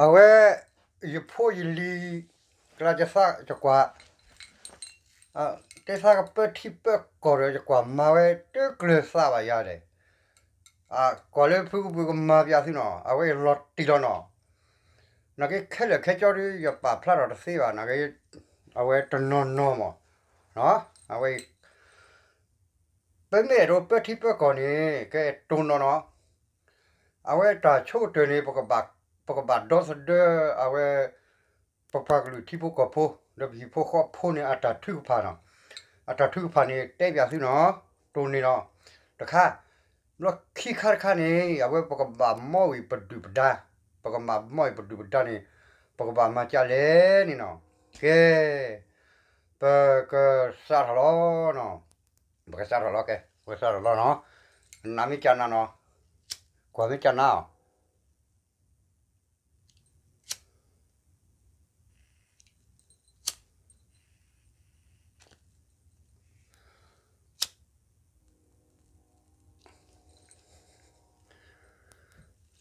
အဝဲ ယဖိယလံၤ ကျါယသးယကွၢ် တဲသးကပၢထံပၢကီၢ်ဒီးယကွၢ်မၤဝဲတကျၢၤသးဘၣ်ယၤဒီး ကွၢ်လၢဖုကပူၤကမၤပၠးသုနီၤ အဝဲယလီၤတံၢ်လီၤနီၤ နာ်က့ခဲလၢာ်ခဲဆ့ဒီး ယပာ်ဖျါထီၣ်တသ့ဘၣ် နာ်က့ အဝဲတနီၤနီၤမး အဝဲ ပမ့ၢ်အဲၣ်ဒိးပၢထံပၢကီၢ်န့ၣ် ကဲတိၢ်နီၣ်နီၤ အဝဲတၢ်ဆိကတၢၢ်န့ၣ် ပကဘၣ်ဒီသဒၢအဝဲ ပပှၤကလုာ်ထံဖိကီၢ်ဖိ ဒီးပဟံၣ်ဖိဃီဖိန့ၣ် အတၢ်ထုကဖၣ်နီၤ အတၢ်ထုကဖၣ်န့ၣ် တဲပၠးသုနီၤ တိၢ်နီၣ်နီၤ တခါ ဘျီခံခါတခါန့ၣ် အဝဲပကဘၣ်မီဝံၤပဒုၣ်ပဒါ ပကဘၣ်မီဝံၤပဒုၣ်ပဒါန့ၣ် ပကဘၣ်မၤကၢလဲၣ်န့ၣ်နီၤ ကဲ ပကစးထီၣ်လီၤနီၤ ပကစးထီၣ်လီၤ ကဲ ပကစးထီၣ်လီၤနီၤ နမ့ၢ်ကနၣ်နီၤ ကွၢ်မ့ၢ်ကနၣ်အီၤ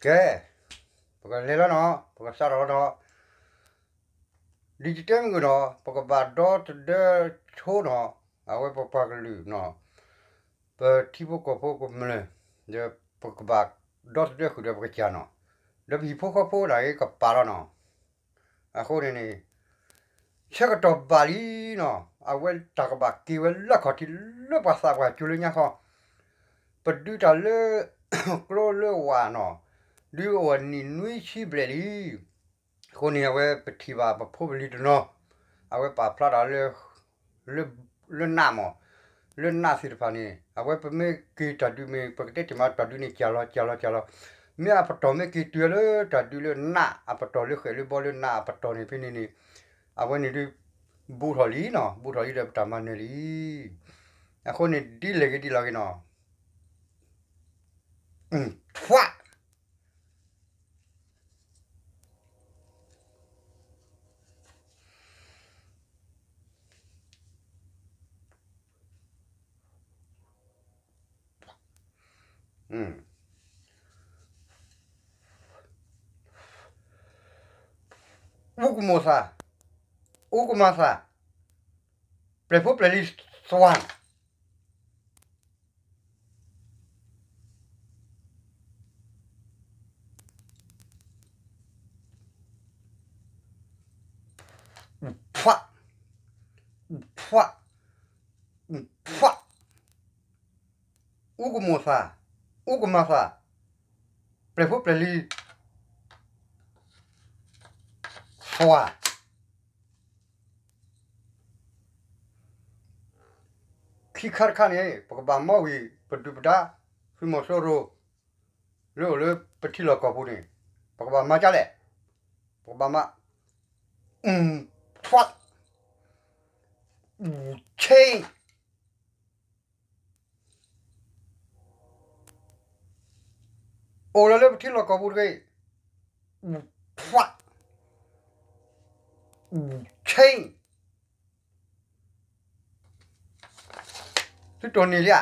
ကဲ ပကလဲၤလီၤနီၤ ပကစးထီၣ်လီၤနီၤ ဒ်ယတဲမုၢ်ကနီၤ ပကဘၣ်ဒီသဒၢဆိနီၤ အဝဲပပှၤကလုာ်နီၤ ပထံဖိကီၢ်ဖိကမျၢၢ် ဒီးပကဘၣ်ဒီသဒၢဃုာ်ဒီးပကစၢ်နီၤ ဒီးပဟံၣ်ဖိဃီဖိန့ၣ်ကပာ်လီၤနီၤ အဃိန့ၣ်န့ၣ် ဆၢကတီၢ်ဘၣ်လံနီၤ အဝဲတၢ်ကဘၣ်က့ၤဝဲလၢခီၣ်ထံးလၢပှၤသးပှၢ်ကၠိလၢညါဃီ ပဒုးတၢ်လၢ ကျိလၢဝၢ်နီၤ ဒုးအိၣ်နံၣ်နွံဆံဘျဲၣ်လံ အဃိန့ၣ် အဝဲပထံၣ်ဘၣ်ပဖိပလံၤတနီၤ အဝဲပာ်ဖျါတၢ်လၢ လၢနးမး လၢနးသ့ၣ်တဖၣ်န့ၣ် အဝဲပမ့ၢ်က့ၤတၢ်ဒုးမ့ၢ် ပကတဲတ့ၢ်မးတၢ်ဒုးန့ၣ် ကၢ်လီၤကၢ်လီၤကၢ်လီၤ မ့ၢ်အပတီၢ်မ့ၢ်က့ၤတုၤလၢတၢ်ဒုးလၢနးအပတီၢ်လၢဃဲၣ်လၢဘီလၢနးအပတီၢ်န့ၣ်ဖဲန့ၣ်န့ၣ် အဝဲန့ၣ်ဒုး ဘူးထီၣ်လံနီၤ ဘူးထီၣ်လံဒီးပတၢ်မၤနၢၤလံ အဃိန့ၣ်ဒ်လဲၣ်ဂ့ၤဒ်လဲၣ်ဂ့ၤနီၤ အူကမိၢ်သး အူကမၤသး ပျဲၢ်ဖိပျဲၢ်လံသွၣ် အူကမိၢ်သး အူကမၤသး ပျဲၢ်ဖိပျဲၢ်လံ သွၣ် ခံခါတခါန့ၣ် ပကဘၣ်မီဝံၤ ပဒုၣ်ပဒါ သုးမီၤစိရိၤ လၢအိၣ်လၢပထံလီၢ်ကီၢ်ပူၤန့ၣ် ပကဘၣ်မၤဒ်လဲၣ် ပကဘၣ်မၤ change အိၣ်လီၤလၢပထံလီၢ်ကီၢ်ပူၤတဂ့ၤ change သုတိၢ်နီၣ်လံ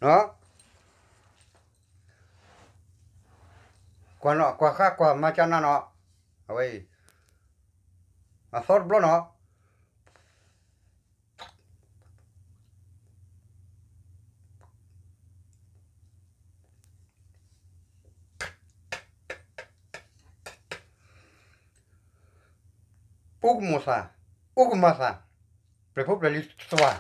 ဧါ ကွၢ်နီၤ ကွၢ်ဃါ ကွၢ်မၤကနၣ်နီၤ အဝဲအံၤ အသီတဘျီနီၤ အူကမိၢ်သး အူကမၤသး ပျဲၢ်ဖိပျဲၢ်လံသွၣ်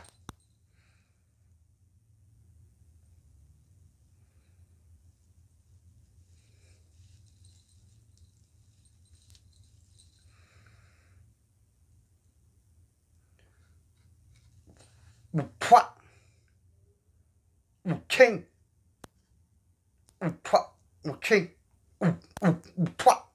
အူဖှး အူဆ့ အူဖှး အူဆ့ အူဖှး